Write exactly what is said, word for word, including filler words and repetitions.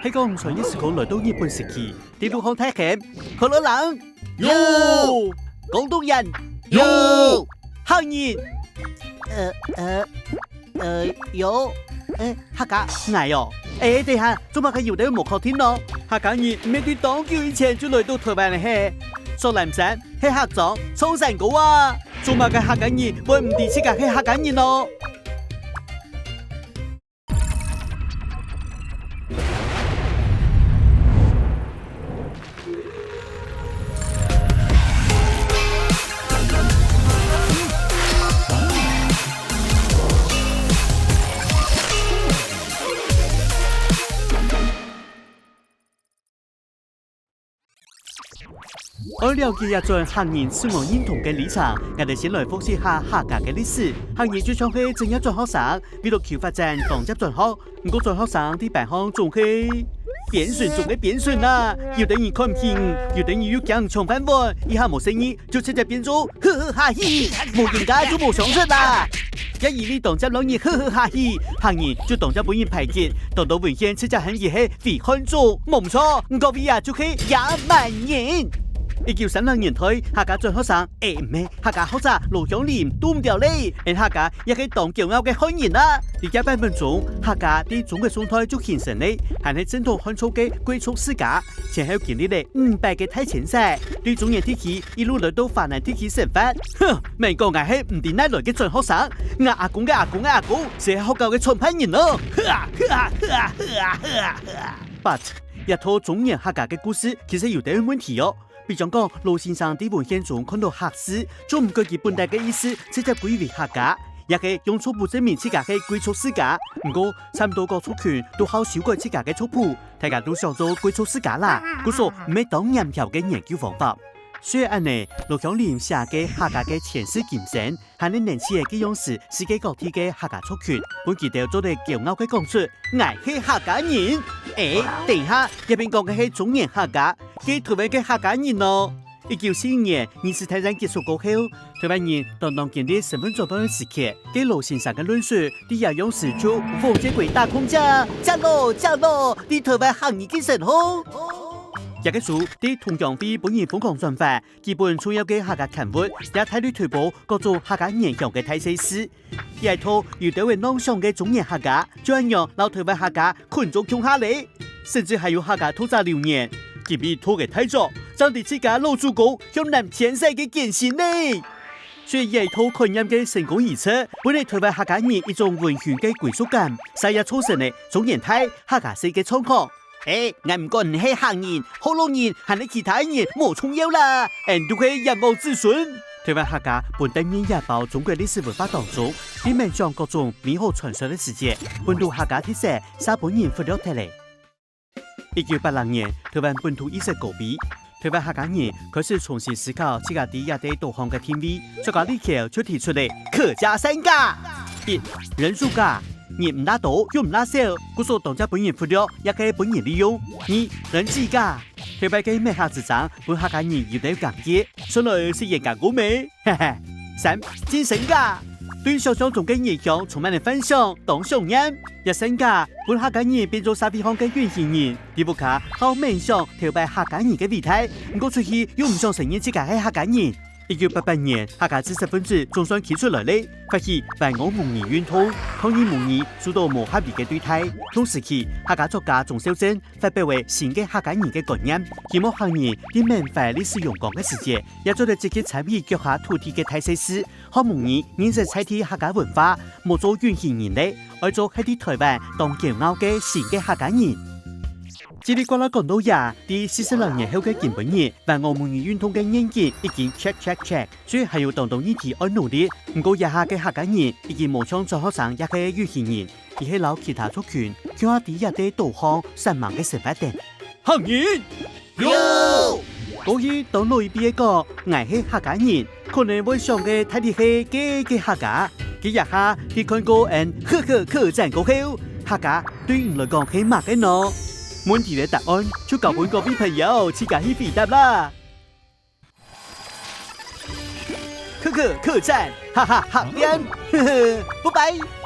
係講穿越時空來到日本時期，在路項大喊：「河洛人！」有！「廣東人！」有！「客人！」呃，呃，呃，有！誒，客家，𠊎哦！誒，等下，做麼个有兜無確定哦？客家人毋係對當久以前就來到臺灣了嘿？坐南山，係客庄，唱山歌啊！做麼个客家人會毋知自家係客家人哦？ 愛了解這轉客人自我認同个歷程，𠊎兜先來複習下客家个歷史。客人就像係正業轉學生，為了求發展當輒轉學，毋過轉學生在班項總係邊脣中个邊脣啊！有兜人看毋起你，有兜人又驚你搶飯碗，一下無細義就直接變做 呵呵哈嘿，無冤家就無相識啦！也因為當輒摎人呵呵哈嘿，客人就當輒分人排擠，當多文獻直接喊佢係危害種，無毋著，毋過佢啊就係野蠻人。一九三零年代，客家轉學生，誒，毋係，客家學者羅香林堵毋著咧，𫣆客家也係當驕傲个漢人啊！在這版本中，客家在中國宋代就形成咧，還係正統漢族个貴族世家，前後經歷咧五百个大遷徙，對中原地區 一路來到華南地區生活。哼，免講𠊎係毋知哪來个轉學生，𠊎阿公个阿公个阿公，就係學校个創辦人哦！But，這套中原客家个故事其實有兜問題哦。比將講，羅先生在文獻中看著客氏，就毋改佢本底个意思，直接歸為客家，也係用族譜證明自家係貴族世家。毋過，差毋多各族群都好修改自家个族譜， 大家都想做貴族世家啦，故所毋係當嚴條个研究方法。雖然恁呢，羅香林寫个客家个前世今生，還係能知个該央時世界各地个客家族群，分佢兜做得驕傲个講出：「𠊎係客家人！」誒，等一下，這片講个係中原客家，該臺灣个客家人呢？ 一九四五年二次大戰結束過後，臺灣人當當經歷身分轉換个時期。該羅先生个論述，在這央時就無接軌大空架，正囉，正囉，在臺灣客人个身項。這个書在同鄉會分人瘋狂轉發，幾本重要个客家刊物也大力推播各種客家原鄉个大細事。 這一套有兜仔妄想个中原客家，就恁樣摎臺灣客家捆做共下咧。甚至還有客家讀者留言：「今晡日讀个大作，正知自家老祖公向南遷徙个艱辛呢！」所以這一套概念个成功預測，分了臺灣客家人一種溫馨个歸屬感，嗄也造成了中原大、客家細个狀況。 誒，𠊎毋管你係客人、學老人還係其他人，無重要啦，𫣆都係炎黃子孫。臺灣客家本旦願野包中國歷史文化當中，在愐上各種美好傳說个時節，本土客家特色嗄分人忽略忒咧。一九八六年，臺灣本土意識高飛，臺灣客家人開始重新思考自家在這兜島項个定位，作家李喬就提出了客家三價：一、人數價， 人毋罅多又毋罅少，故所當輒分人忽略，也係分人利用。二、人際價，頭擺个美客之爭，分客家人有兜尷尬，想來食煙加古味，嘿嘿。三、精神價，對想像中个異鄉充滿了幻想，當想念。這三價，分客家人變做社會項个隱形人，在屋下好愐想頭擺客家人个偉大，毋過出去又毋想承認自家係客家人。 一九八八年，客家知識分子總算企出來了，發起還我母語運動，抗議母語受到無合理个對待。同時期，客家作家鍾肇政發表了新个客家人个觀念，希望客人在緬懷歷史榮光个時節，也做得積極參與腳下土地个大細事，學母語，認識在地客家文化，莫做隱形人了，愛做歇在臺灣當驕傲个新个客家人。嘰里呱啦講到這，在四十來年後个今晡日， 還我母語運動个願景已經check check check，雖還有當多議題愛努力，毋過這下个客家人已經無像轉學生也係隱形人，而係摎其他族群共下在這兜島項煞猛个生活等。客人！有！過去當老一輩个講，𠊎係客家人，可能會想个大體係該个客家。佢這下佢看過𫣆客客客棧過後，客家對你來講係麼个呢？問題个答案就交分各位朋友自家去回答啦。 客客客棧，哈哈哈店，呵呵，拜拜。